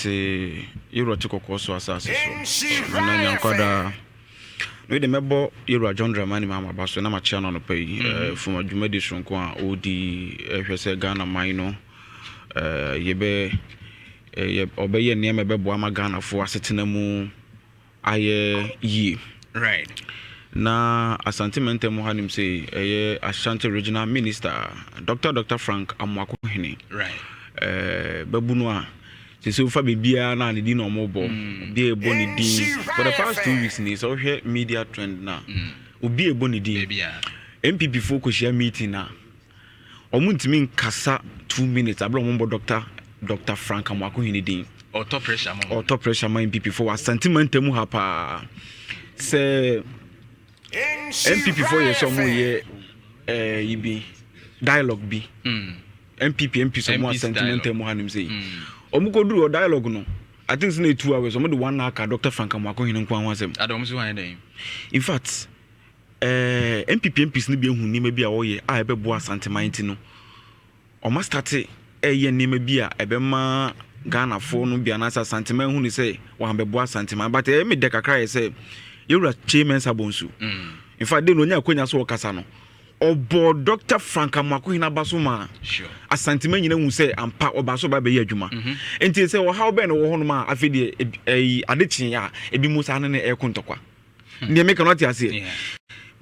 Yɛte Yewura te kɔkɔɔ so asase so. Nana Nyankwada. No de mɛbɔ Yewura John Dramani Mahama aba so na makyea no anɔpa yi. From adwumadi soronko a ɔredi hwɛ sɛ Ghana man no yɛbɛ ɔbɛyɛ nneɛma ɛbɛboa ma Ghanafoɔ asetena mu ayɛ yie. Right. Na Asante mantam ha nim sɛ ɛyɛ Ashanti Regional Minister Dr. Frank Amoakohene. Right. Bɛbu no a sɛ wofa biribiara na ne din na ɔmo bɔ, obi a ɛbɔ ne din for the past 2 weeks ni, sɛ wohwɛ media trend na obi a ɛbɔ ne din, NPP foɔ kɔhyia meeting na ɔmo ntumi nkasa 2 minutes abere ɔmo bɔ Dr Frank Amoakohene din. Ɔtɔ pressure ma. Ɔtɔ pressure ma NPP foɔ wɔ Asante mantam ha paa sɛ NPP foɔ yɛ sɛ ɔmo yɛ yi bi dialogue bi, NPP MP sɛ ɔmo Asante mantam ha nim sɛ ɔmo kɔduru ɔ dialogue no, I think sɛ na 2 hours, ɔmo de one hour ka Dr Frank Amoakohene nko ho asɛm. Adɔm so hwan dɛn? In fact, NPP MPs no bi ehu nneɛma bi a wɔyɛ a ɛbɛboa Asanteman, ti no ɔmo start ɛyɛ nneɛma bi a ɛbɛma Ghanafoɔ no bi anaasɛ Asanteman hu ne sɛ wɔn abɛboa Asanteman, but ɛyɛ mi dɛ kakra yɛ sɛ Yɛwura Kyei Mensah Bonsu, in fact, de no onya akonya so ɔkasa no, ɔbɔ Dr Frank Amoakohene aba so ma Asanteman nyina hu sɛ ampa ɔba so ɔba bɛyɛ adwuma. Nti sɛ ɔhaw bɛn na wɔ hɔnom a, afei deɛ ɛyi ade kyee a ebi mu saa ne ne ɛko ntɔkwa ndeɛ meka no ate aseɛ.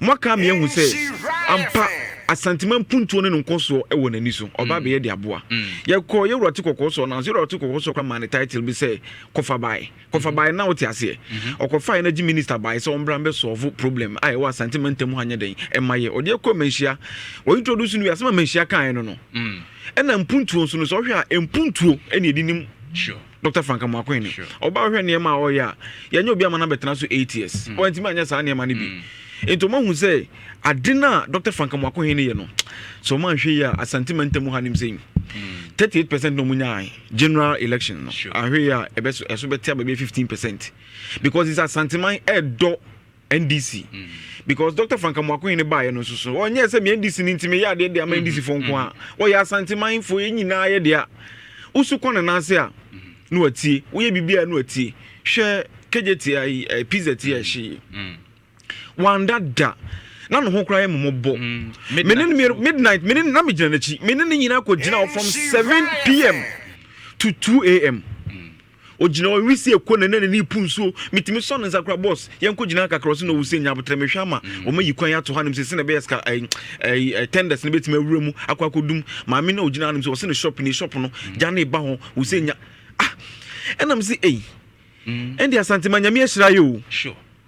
Moaka mi ehu sɛ ampa Asanteman mpuntuo ne no nkɔsoɔ wɔ n'ani so, ɔba bɛyɛ de aboa. Yɛkɔ Yɛwura te kɔkɔɔ so nanso Yɛwura te kɔkɔɔ so kora maa ne title bi sɛ kɔfa bae, kɔfa bae na wote aseɛ. Ɔkɔfa energy minister bae sɛ ɔmbra mbɛ solve problem a ɛwɔ Asanteman ntam ha nyɛ den ɛma yɛ ɔde ɛkɔ Manhyia, wɔ introduce no, asɛm a Manhyia kaeɛ no, ɛna mpuntuo nso no, sɛ ɔhwɛ a, mpuntuo ɛne ɛdi nim. Dr Frank Amoakohene ɔba, ɔhwɛ nneɛma a ɔyɛ a, yɛnyɛ obi ama no abɛtena so 8 years, ɔntumi anyɛ saa nneɛma no bi. Nti ɔma hu sɛ ade no a Dr Frank Amoakohene yɛ no, sɛ ɔma nhwɛ yi a, Asante mantam ha nim sɛ 38% na ɔmo nyaa general election no, ahwɛ yi a, ɛbɛ ɛso bɛte aba bɛyɛ 15%, because it's Asanteman ɛdɔ NDC, because Dr Frank Amoakohene baeɛ no nso so ɔnyɛ sɛ me NDC no nti meyɛ adeɛ de ama NDC fo nko a, wɔyɛ Asantemanfoɔ yɛ nyinaa yɛ deɛ a wosu kɔ ne nan ase a na watie, woyɛ biribi a na watie. Hwɛ Kejetia ayi pizza ti a ɛhye wanda da na ne ho koraa yɛ mmɔbɔ. Mene ne mmienu midnight, mene na megyina n'akyi, mene ne nyinaa kɔ gyina hɔ from 7 p.m. to 2 a.m. Ogyina hɔ wisi eko na n'ani pu nsuo. Mitumi sɔ ne nsa kora, "Boss, yɛn kɔ gyina kakra." Ɔsi na owusi nya abotire mehwɛ ama wɔn ayi kwan ato hanom sɛ sɛ ɛbɛyɛ sika ɛyi ɛyi tenders ne bɛtumi awura mu akɔ akɔdum maame na ogyina hanom sɛ ɔsi ne shop ne shop no gya ne ba hɔ wusi nya. Ah, ɛnam sɛ ɛyi ɛnde Asantema Nyame ahyira yɛ o.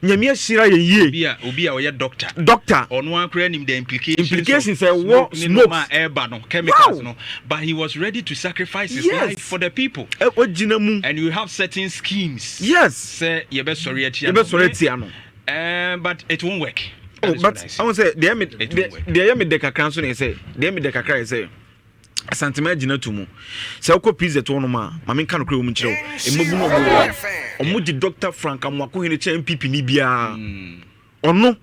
Nyame ahyira yɛ yie. Obi a ɔyɛ doctor. Doctor. Ɔno akora nim the implications. Implications ɛwɔ smoke a ɛɛba no, chemicals no, but he was ready to sacrifice his life for the people. Ɛ ogyina mu. And you have certain schemes. Sɛ yɛbɛsɔre atia no. Yɛbɛsɔre atia no. But it won't work. Oh, but ahun sɛ deɛ mi deɛ yɛ mi dɛ kakra nso na yɛ sɛ deɛ mi dɛ kakra yɛ sɛ Asantema gyina to mu sɛ wokɔ pizza to hɔnom a, maame nka nokorɛ wɔ mu nkyerɛ wo, mmabu no ɔmo wɔ ɔmo gye Dr Frank Amoakohene kyɛn NPP ni biara. Ɔno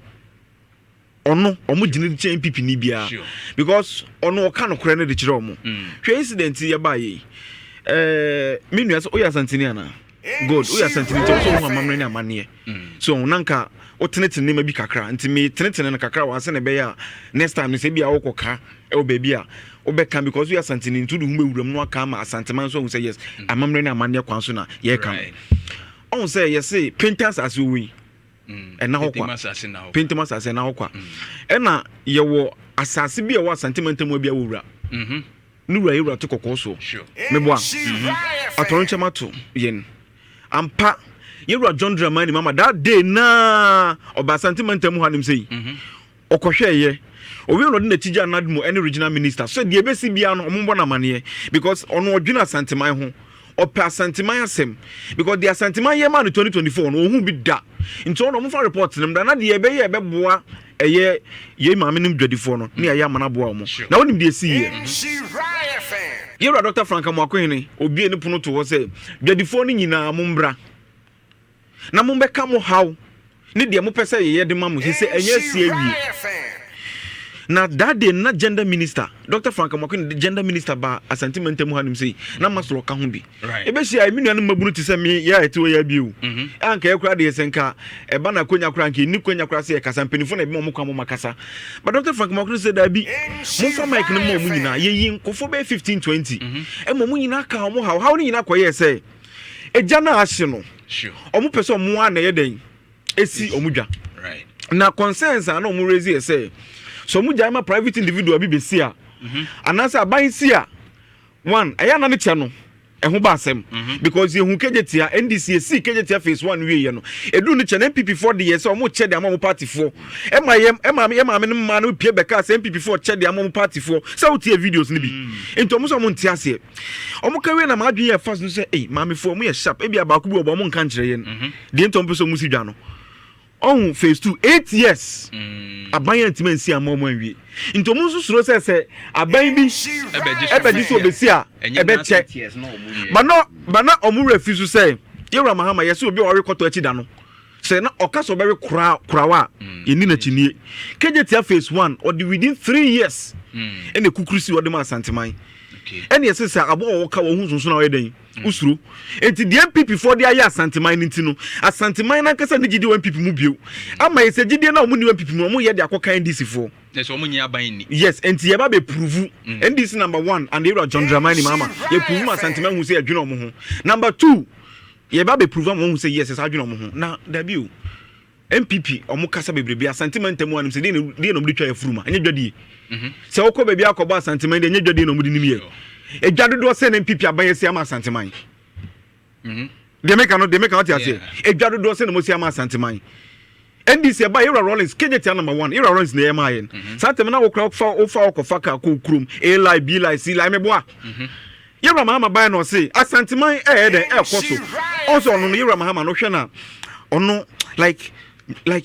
ɔmo gyina kyɛn NPP ni biara because ɔno ɔka nokorɛ no de kyerɛ ɔmo. Hwɛ incident yi yɛbaa yɛ yi, me nua, sɛ woyɛ Asanteni anaa? Good, woyɛ Asanteni nti ɔsɛ ohun amammerɛ ne amanneɛ so nanka wotenetene nneɛma bi kakra, nti metenetene no kakra wɔ ase na ɛbɛyɛ a next time no sɛ bi a wokɔ ka ɛwɔ baabi a wobɛka, because woyɛ Asanteni nti wode ho bɛwura mu no aka ama Asanteman nso ahu sɛ yes, amammerɛ ne amanneɛ kwan so na yɛreka no. Ɔhu sɛ yɛse pente asase wɔ yi ɛna hɔ kwa, pentem asase ɛna hɔ kwa, ɛna yɛwɔ asase bi a ɛwɔ Asantema ntam bi a wɔwura ne wura yɛwura te kɔkɔɔ soɔ meboa atɔre nkyɛn ato yɛn ampa. Yɛwura John Dramani Mama that day naa ɔba Asantema ntam ha nim sɛ yi ɔkɔhwɛ yɛ owi na ɔde n'akyi gya NADMO ɛne regional minister so deɛ ebesi bia no ɔmo mbɔ n'amaneɛ, because ɔno ɔdwene Asanteman ho, ɔpɛ Asanteman asɛm, because deɛ Asanteman yɛ maa no 2024 no ohun bi da, nti ɔno ɔmo fa report no mu da na deɛ ɛbɛyɛ ɛbɛboa ɛyɛ yɛn maame no dwadifoɔ no ne yɛayɛ amana aboa wɔn. Na wɔnim deɛ esi yɛ yɛwura Dr Frank Amoakohene obie ne pono to hɔ sɛ dwadifoɔ no nyinaa mo mbra na mo bɛka mo haw ne deɛ mopɛ sɛ yɛyɛ de ma mo sɛ ɛnyɛ asi awie. Na that day na gender minister, Dr. Frank Amoakohene, gender minister ba Asante mantam hanom sei, na Maslow ka ho bi. Ebehyia me nuanom mmabunu te sɛ me yɛ a ɛte hɔ yi ara bio. A anka yɛ koraa deɛ sɛ nka ɛba na akonya koraa anka yɛnni kwanya koraa sɛ yɛkasa, mpanimfoɔ na ɛbɛma wɔn kwan ma wɔakasa. But Dr. Frank Amoakohene sɛ daabi, momfa mic no mma wɔn nyinaa. Yɛyi nkurɔfoɔ bɛyɛ 15, 20 ɛma wɔn nyinaa kaa wɔn haw. Haw no nyinaa kɔyɛɛ sɛ egya no a ahye no, wɔn pɛ sɛ wɔn ara na ɛyɛ dɛn esi wɔn dwa. Na concerns a na wɔn raise yɛ sɛ sɛ wɔn gyae ma private individual bi bɛsi a, anaasɛ aban si a, one ɛyɛ ana ne kyɛ no ɛho ba asɛm mhm. because yehu Kejetia NDC esi Kejetia phase one wie yɛ no edu ne kyɛ na NPP foɔ de yɛ sɛ wɔn kyɛ de ama wɔn party foɔ ɛma yɛ ɛma yɛ maame no mmaa no pie bɛka sɛ NPP foɔ kyɛ de ama wɔn party foɔ sɛ wotie videos no bi mm. nti wɔn sɛ wɔn nte aseɛ wɔn ka wie na maa adwene yɛ fast no sɛ ɛy maame foɔ wɔn yɛ sharp ebi abaako bi wɔ bɔ wɔn nka nkyerɛ yɛn mhm. deɛ nti wɔn pɛ sɛ wɔn si dwa no. Ɔhu phase 2 8 years aban antumi ansi amma ɔmo anwie nti ɔmo nso suro sɛ sɛ aban bi ɛbɛgye so ɔbɛsi a ɛbɛkyɛ ba na ba na ɔmo werɛ fi so sɛ yɛwura Mahama yɛsɛ obi a ɔwe kɔtɔ akyi da no sɛ na ɔka sɛ ɔbɛwe kora korawa a yɛnni n'akyi nie. Kejetia phase 1 ɔde within 3 years ɛna ekukuru si ɔde ma Asanteman ɛna yɛsɛ sɛ aboa a wɔka wɔn ho nsonson a ɔyɛ dɛn wosuro. Nti deɛ NPP foɔ de ayɛ Asanteman no nti no, Asanteman nankasa ne gyidie wɔ NPP mu bio ama yɛ sɛ gyidie no a wɔn ni wɔ NPP mu wɔn yɛ de akɔka NDC foɔ. Ɛsɛ wɔn nyɛ aban ni. Yes, nti yɛba bɛ prove NDC number one and Ewura John Dramani Mahama yɛ prove ma Asanteman hu sɛ yɛdwene wɔn ho. Number two, yɛba bɛ prove ama wɔn hu sɛ yes, ɛsɛ adwene wɔn ho. Na dabi o, NPP ɔmo kasa bebrebe Asanteman ntamu anim sɛ deɛ na ɔmo de twa yɛ furuma ɛnyɛ dwadie. Sɛ wokɔ baabi akɔbɔ Asanteman deɛ, ɛnyɛ dwadie na ɔmo de nim yɛ. Edwa dodoɔ sɛ na NPP aban asi ama Asanteman. Deɛ meka no, deɛ meka wote aseɛ? Edwa dodoɔ sɛ na ɔmo asi ama Asanteman. NDC ɛba Yɛwura Rawlings Kejetia number one, Yɛwura Rawlings na ɛyɛ maa yɛn. Saa tɛm na wokora wofa wofa wokɔfa kaa kɔ kurom, A line, B line, C line, meboa. Yɛwura Mahama baeɛ na ɔse Asanteman ɛyɛ dɛn ɛkɔ so. Ɔn sɛ ɔno no, Yɛwura Mahama no, hwɛ na ɔno like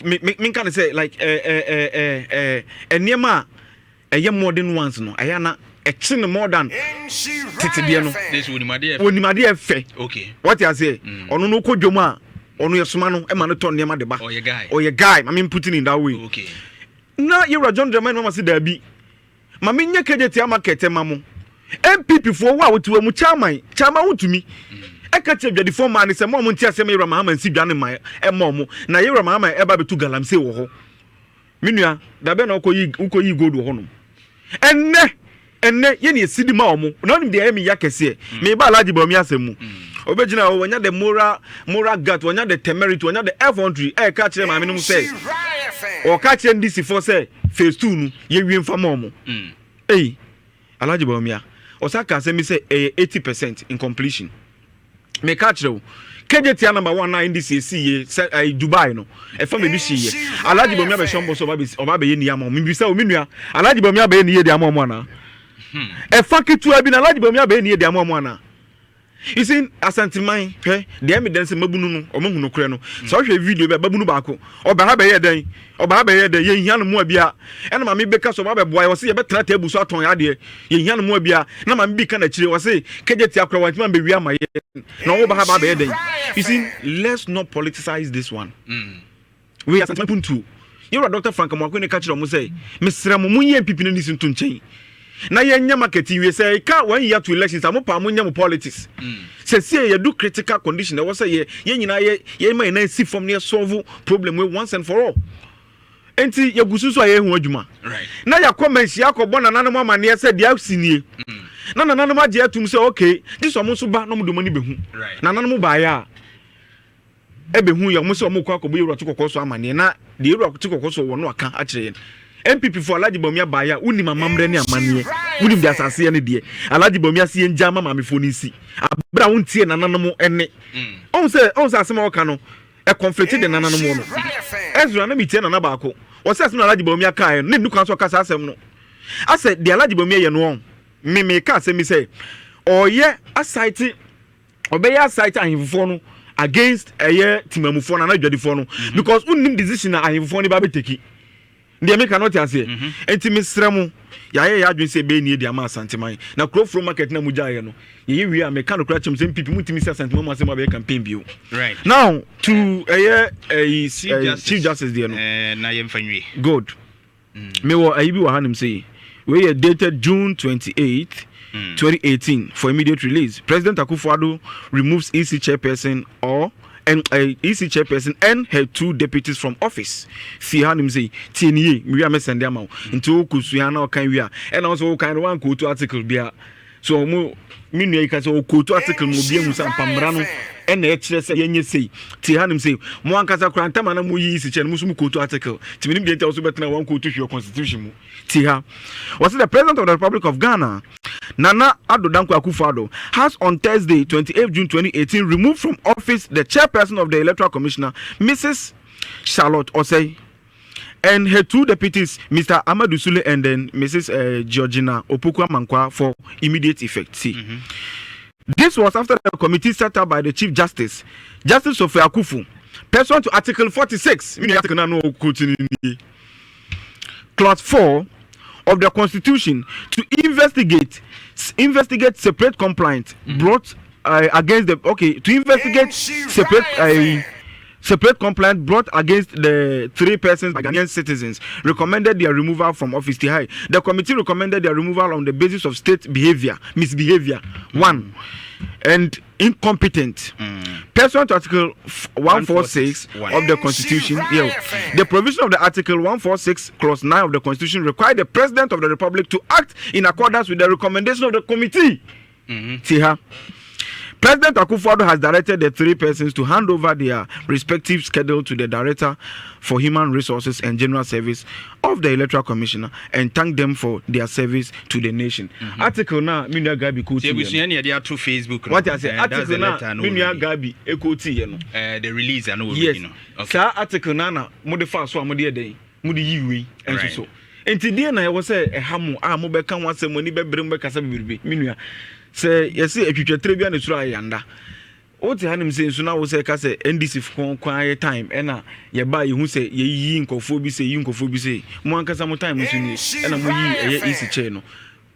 me me menka ne sɛ like ɛɛ ɛɛ ɛɛ nneɛma a ɛyɛ modern ones no ɛyɛ ana ɛkye no more than tete deɛ no. Onim adeɛ fɛ. Wɔte aseɛ? Ɔno no kɔ dwom a ɔno yɛ soma no ɛma no tɔ nneɛma de ba. Ɔyɛ guy, ma me put it in that way. Na Yɛwura John Dramani Mahama se daabi, ma menyɛ Kejetia market ma mo NPP foɔ. Wo a wote wɔ mu chairman, chairman wotumi ɛka kyerɛ dwadifoɔ maa ne sɛ mo a mo nte aseɛ ma Yɛwura Mahama nsi dwa ne ma ɛma ɔmo na Yɛwura Mahama ɛba bɛtu galamsey wɔ hɔ. Me nua, dabɛ na wokɔ yi gold wɔ hɔnom. Ɛnnɛ yɛne yɛsi di ma ɔmo na wonim deɛ ɛyɛ me ya kɛseɛ. Meba Alhaji Bawumia asɛm mu, ɔbɛgyina hɔ, wɔnya the moral gut, wɔnya the temerity, wɔnya the effrontery ɛɛka kyerɛ maame no mu sɛ ɔka kyerɛ NDC foɔ sɛ phase 2 no yɛwie mfa ma ɔmo. Ei, Alhaji Bawumia ɔsa ka asɛm bi sɛ ɛyɛ 80% in completion. Meka kyerɛ wo, Kejetia number one na NDC esi yie sɛ ɛyi Dubai no ɛfa baabi hye yɛ. Alhaji Bawumia bɛhyɛ ɔmo sɛ ɔba abɛyɛ ne yie ama ɔmo. Mbisa wo, me nua, Alhaji Bawumia bɛyɛ ne yie de ama ɔmo anaa? Ɛfa ketewa bi na Alhaji Bawumia bɛyɛ ne yie de ama ɔmo anaa? You see, Asanteman, hwɛ deɛ ɛmi dɛn sɛ mabunu no ɔmo hu nokorɛ no. Sɛ ɔhwɛ video bi a babunu baako ɔba ha bɛyɛ dɛn, ɔba ha bɛyɛ dɛn, yɛnhia no mmoa bia. Ɛna maame bɛka sɛ ɔba bɛboa yɛ, ɔse yɛbɛtena table so atɔn yɛ adeɛ, yɛnhia no mmoa bia. Na maame bi ka n'akyire, ɔse Kejetia koraa wantumi ambɛwie ama yɛ na ɔba ha ba bɛyɛ dɛn? You see, let's not politicize this one. Wei Asanteman puntuo. Yɛwura Dr. Frank Amoakohene ka kyerɛ ɔmo sɛ mesrɛ mo, monyɛ NPP no NDC nto nkyɛn na yɛnyɛ market nwie. Sɛ ɛka one year to elections a, mo paa monyɛ mo politics. Sɛ sie yɛdu critical condition ɛwɔ sɛ yɛ yɛn nyinaa yɛ yɛma yɛn nan si fam na yɛ solve problem wei once and for all. Nti yɛgu so nso a yɛyɛ ho adwuma na yɛakɔ manhyia akɔbɔ nananom amanneɛ sɛ deɛ asi nie na nananom agye atum sɛ okay, gye sɛ ɔmo nso ba na ɔmo de ɔmo ani bɛhu. Nananom baeɛ a ɛbɛhu yɛ ɔmo sɛ ɔmo kɔ akɔbɔ Yɛwura to kɔkɔɔ so amanneɛ na deɛ Yɛwura to kɔkɔɔ so wɔ no aka akyerɛ yɛn. NPP fo, Alhaji Bawumia baeɛ a wonim amammerɛ ne amanneɛ, wonim deɛ asase yɛ ne deɛ Alhaji Bawumia se yɛngya ama maamefoɔ no nsi aberɛ a wontie nananom ɛne ɔhu sɛ asɛm a wɔka no ɛconflict de nananom wɔ no. Ezra na metie nana baako, ɔsɛ asɛm na Alhaji Bawumia kaeɛ no na ɛnni kwan so ɔka saa asɛm no asɛ deɛ Alhaji Bawumia yɛ no. Ɔn me meka asɛm bi sɛ ɔyɛ asaete, ɔbɛyɛ asaete ahemfofoɔ no against ɛyɛ timamufoɔ no anaa adwadifoɔ no because wonnim decision a ahemfofoɔ no ba bɛtake. Deɛ meka no ɔte aseɛ? Nti mesrɛ mo, yɛayɛ yɛ adwene sɛ ɛbɛyɛ nie de ama Asanteman na kurofuro market na mogyaeɛ no yɛyɛ wie a, meka no kora kyɛm sɛ NPP montumi sɛ Asanteman mu asɛm abɛyɛ campaign bio. Now to ɛyɛ ɛyi Chief Justice deɛ no. Na yɛmfa nwie. Good. Mewɔ ayi bi wɔ hanom sei. Wei yɛ dated June 28, 2018 for immediate release. President Akufo-Addo removes EC chairperson or and EC chairperson and her two deputies from office. Si hanom sei. Tie ni yie. Mewie a mɛsɛnde ama wo. Nti wokɔsua na ɔkan wie a, ɛna wo nso wokan no woankɔɔtu article biara. So ɔmo me nua yi ka sɛ ɔkootu article mu, obi ehu sɛ ampa mmara no ɛna ɛkyerɛ sɛ yɛnyɛ sei. Tie hanom sei, mo ankasa koraa ntam ana mo yiyi si kyɛ no, mo nso mo kootu article tìmí nim deɛ nti a wɔso bɛtena wɔn kootu hwɛ constitution mu. Tie ha, wɔsi, the President of the Republic of Ghana, Nana Addo Dankwa Akufo-Addo, has on Thursday, 28 June 2018, removed from office the chairperson of the Electoral Commissioner, Mrs Charlotte Osei, and her two deputies, Mr. Amadu Sule and then Mrs. Georgina Opoku Amankwa, for immediate effect. See. This was after the committee set up by the Chief Justice, Justice Sophia Akuffo, pursuant to Article 46, meaning Article no Clause 4 of the Constitution, to investigate separate complaints brought against the, okay, to investigate separate complaint brought against the three persons by Ghanaian citizens, recommended their removal from office. High. The committee recommended their removal on the basis of state behavior, misbehavior, one, and incompetent. Pursuant to Article 146 of the Constitution, yeah, the provision of the Article 146, Clause 9 of the Constitution required the President of the Republic to act in accordance with the recommendation of the committee. See her. President Akufo-Addo has directed the three persons to hand over their respective schedule to the Director for Human Resources and General Service of the Electoral Commissioner and thank them for their service to the nation. Article na me nua Gabi quote. Ebusua ni yɛde ato Facebook no. What I say, article na me nua Gabi quote yɛ no. The release ano. Yes. No. Okay. Saa article na na mo de fa so a mo de yɛ den, mo de yi wei nso so. Nti deɛ na ɛwɔ sɛ ɛha mo a mobɛka ho asɛm, mo ani bɛbere, mo bɛkasa bebrebe, me nua, sɛ yɛsɛ atwitwatire bi a ne soro ayɛ yanda, wote hanom sɛ nso na wo sɛ ka sɛ NDC kwan yɛ time ɛna yɛba yɛhu sɛ yɛyiyi nkɔfoɔ bi sɛ yi nkɔfoɔ bi sɛ mo ankasa mo time nso nie, ɛna moyi ɛyɛ EC chair no,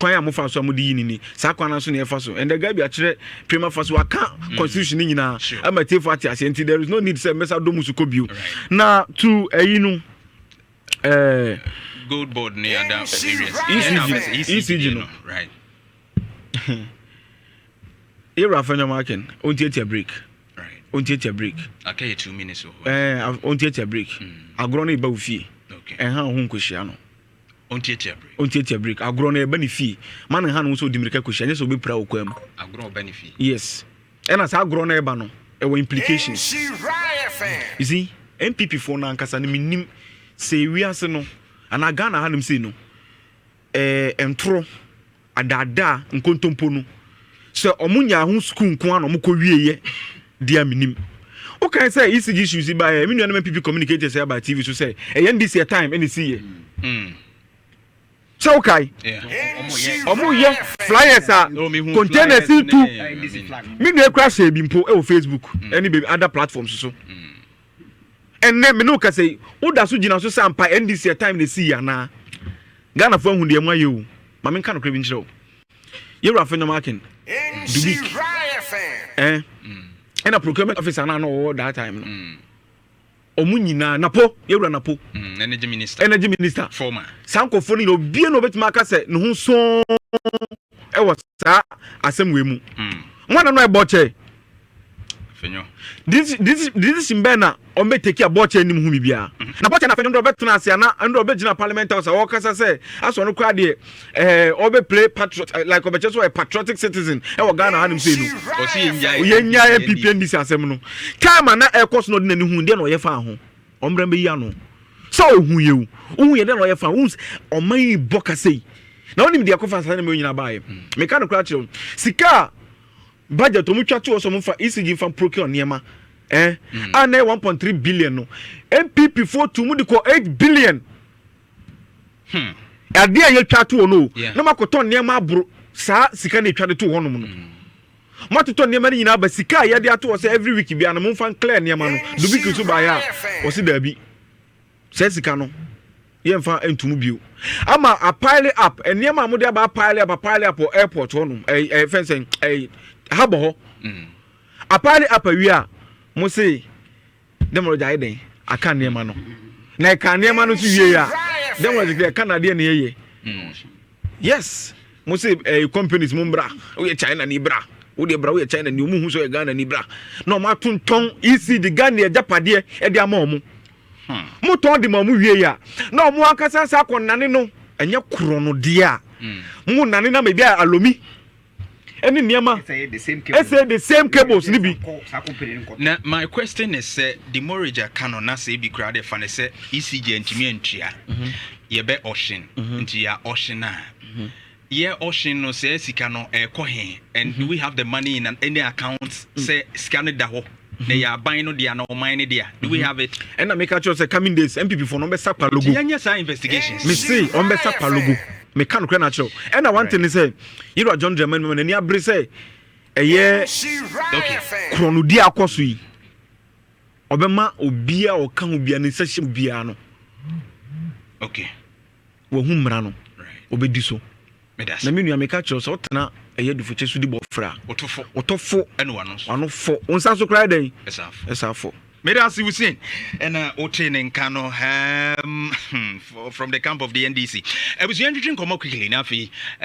kwan a mofa so a mode yi ni ni saa kwan no so na yɛfa so. Ɛndɛ Gabi akyerɛ prima fa so waka constitution no nyinaa ama tiefo ate aseɛ, nti there is no need sɛ mmɛsa dɔ mu so kɔ bio na to ɛyi no. Gold Board ne other areas. ECG, ECG no. Yɛwura Afenyo Markin, ɔntiatia break. Ɔntiatia break. Aka yɛ 2 minutes wɔ hɔ. Ɔntiatia break. Agorɔ no ɛba wo fie. Ɛha wo ho nkɔhyia no. Ɔntiatia break. Ɔntiatia break. Agorɔ no ɛba ne fie. Ma ne ha no ho sɛ ɔdi mmirika kɔhyia, nyɛ sɛ ɔbɛpira wo kwan mu. Agorɔ ɔba ne fie. Yes. Ɛna saa agorɔ no ɛba no, ɛwɔ implications. You see, NPP foɔ no ankasa no, menim sɛ ewiase no anaa Ghana hanom sei no, ntorɔ, adaadaa, nkontompo no, sɛ ɔmo nya ho sukuu nko a na ɔmo kɔ wieɛ deɛ, menim wokan sɛ ECG issues yi baeɛ, me nuanom NPP communicators aba TV so sɛ ɛyɛ NDC time ɛna ɛsiiɛ. Sɛ wokae, ɔmo yɛ flyers a containers tu, me nua kura hyɛ bi mpo ɛwɔ Facebook ɛne baabi other platforms so. Ɛnɛ me ne wo kasa yi, woda so gyina so sɛ ampa NDC time na ɛsiiɛ anaa? Ghanafoɔ ahu deɛ mo ayɛ o. Ma menka nokorɛ bi nkyerɛ wo, yɛwura Afenyo Markin, Dubik ɛna procurement officer naa na ɔwɔ that time no, ɔmo nyinaa, Napo, yɛwura Napo, energy minister. Energy minister. Former. Saa nkɔfoɔ no nyinaa, obie na obɛtumi aka sɛ ne ho sɔn ɛwɔ saa asɛm wei mu. Mo ana no ɛbɔ kyɛ decision bɛn na ɔmo bɛ take a bɔɔkyɛ anim hu biribiara na bɔɔkyɛ na afei ndɔ ɔbɛtena ase ana ndɔ ɔbɛgyina Parliament House a ɔkasa sɛ asɔ no koraa deɛ, ɔbɛ play patriot, like ɔbɛkyɛ so ɔyɛ patriotic citizen ɛwɔ Ghana hanom sei no. Yɛn nya NPP NDC asɛm no, time a na ɛkɔ so na ɔde n'ani hu deɛ na ɔyɛ fa ho, ɔmbrɛ mbɛyi ano sɛ ɔhu yɛ o, ɔhu yɛ deɛ na ɔyɛ fa ho, ɔman yi bɔ kasa yi na ɔnim deɛ ɛkɔfa asase na mɛ nyina baayɛ. Meka no koraa kyerɛ wo, sika a budget ɔmo twa to hɔ sɛ ɔmo fa ECG fa procure nneɛma a na yɛ 1.3 billion no, NPP fo tu mu de kɔ 8 billion. Adeɛ a yɛtwa to hɔ no, na mo akɔtɔ nneɛma aboro saa sika na etwa de to hɔ nom no. Mo atotɔ nneɛma no nyinaa ba, sika a yɛde ato hɔ sɛ every week bi ano mo nfa clear nneɛma no, Dubik so baayɛ a wɔsi daabi, sɛ sika no yɛmfa ntum bio ama apile up nneɛma a mo de aba, apile up, apile up wɔ airport hɔ nom, ɛɛ ɛɛ fɛn sɛn, harbour hɔ, apile up awie a, mo se dɛm ɔgya ayɛ dɛn aka nneɛma no na ɛka nneɛma no nso wie a. Then was clear Canada ne yɛyɛ. Yes, mo se companies mo mbra, woyɛ China ni bra, wodeɛ bra, woyɛ China ni, ɔmo hu sɛ ɔyɛ Ghana ni bra, na ɔmo atontɔn ECG Ghana agyapadeɛ ɛde ama ɔmo. Mo tɔn de ma ɔmo wie yi a, na ɔmo ankasa sa akɔ nane no, ɛnyɛ korɔ no deɛ a mo nane na ma ebi a alomi ɛne nneɛma ɛsɛ the same cables ni bi. Na my question is sɛ demurrage aka no, na sɛ ebi koraa de fa ne sɛ ECG ntumi antua, yɛbɛ auction, nti yɛ auction a, yɛ auction no, sɛ sika no ɛkɔ he? And do we have the money in any account sɛ sika no da hɔ na yɛ aban no dea na ɔman no dea? Do we have it? Ɛna meka kyerɛ sɛ coming days, NPP fo no ɔmbɛsa kpalogo. Nti yɛnyɛ saa investigations. Me se ɔmbɛsa kpalogo, meka nokorɛ no akyerɛw. Ɛna one thing ne sɛ yɛwura John Dramani Mahama n'ani abere sɛ ɛyɛ korɔnodi akɔ so yi, ɔbɛma obiaa ɔka ho bia ne nsa hyɛ mu biara no wahu mmara no, ɔbɛdi so. Na me nua, meka kyerɛw sɛ wotena ɛyɛ dufokyɛ so di bɔfrɛ a, wotofo. Wotɔfo. Ɛne wano so. Wano fɔ wo nsa so koraa dɛn? Ɛsa fo. Ɛsa fɔ. Mede ase, Hussein, ɛna wote ne nka no from the camp of the NDC. Abusua, ntwitwi nkɔmmɔ quickly na afei